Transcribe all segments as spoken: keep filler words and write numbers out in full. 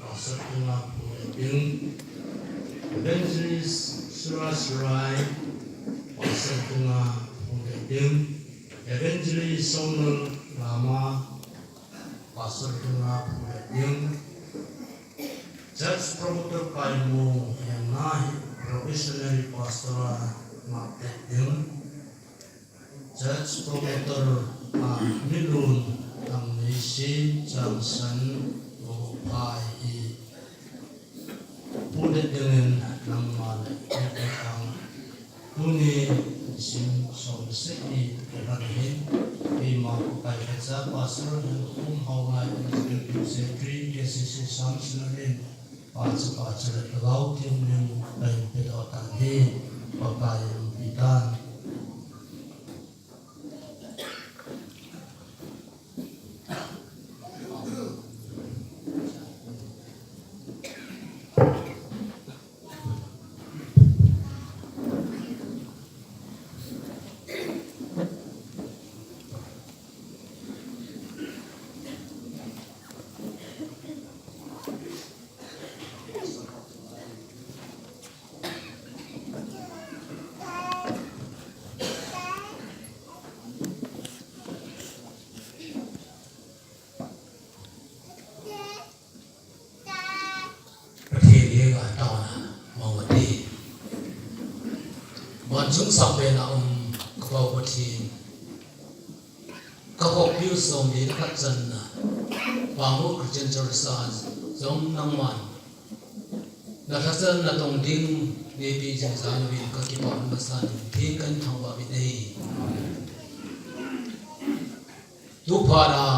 Pastor Tunga Phuleting, Evangelist Suraj Rai, Pastor Tunga Phuleting, Evangelist Sonal Lama, Pastor Tunga Phuleting, Church Promoter Kaimu Yangnahi, Probationary Pastor Ngapleting, Church Promoter, ah, Milun Tangneisi, Changsan, Upai, Phuleting in nangma le, Tuni nisim som le sagi kilhon hin, keima Pakai khat cha Pastor Lhangkhom Haongai, Executive Secretary, K C C Assam Synod in, pacha pacha le Lhagao Theng min kahin pedoh tan ahi, Pakai in umpi tan. Pathen henga taona mang ute. Vanchung sangpen a um ka Pa Pathen, ka khoppiu Somli le khat channa Panghu Christian Church a jong nangman na lhachan natong ding neipeh jing jal uvin ka kipah masa in theng kahin thangvah uvin ahi. Tuphat a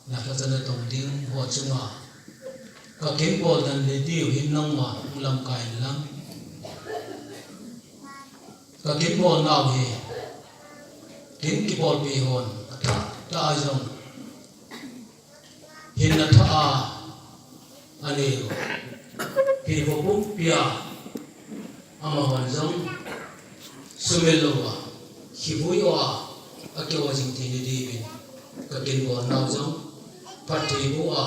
na lhachan natong ding ho chunga ka kin bol dan le diu hin nangma hung lamkai in lang. Ka kin bol nau hi Hin kibolpi hon atha, tah a jong hinna tha a anei u. Hiche pumpi a amahon jong sumil louva, khivui uva, akiho jing thei na diuvin, kakinbol nau jong, phattheiboh a,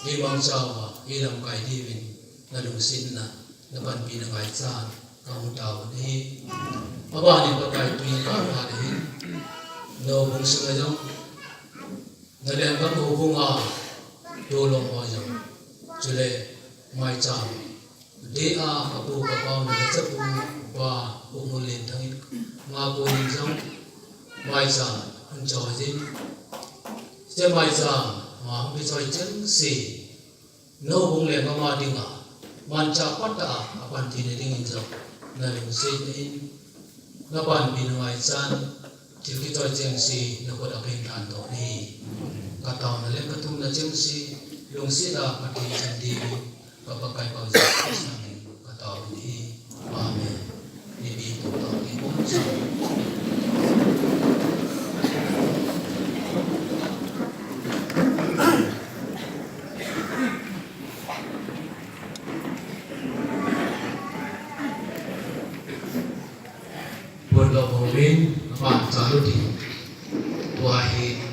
eimangcha uva, eilamkai diuvin, nalungsetna, napanpina ngaichan, kahung taona ahi. Abanin Pakai tuni nikho phat ahin, nahoubung sunga jong, nalenggam houbunga, tolom ho jong, chule maicham deh a kapu kapau, nachapu pa, Pu Ngullenthang in, ama konin jong maicham hung choi jin, hiche maicham a hung kichoi chengse, nahoubung le ama dinga, manchah patah a apan theina dingin jong, nalungsetna in, napanpina ngaichan, thil kichoi chengse nakhut a kahin lhan taona ahi. Kataona le kathumna chengse, lungset a Pathen chan diuvin, ka Pakai Pau Jesu Christa min in kataona ahi. Amen. Nipi tou tao ding bon chang. Pulou uvin, aman chalu ding. Tua hi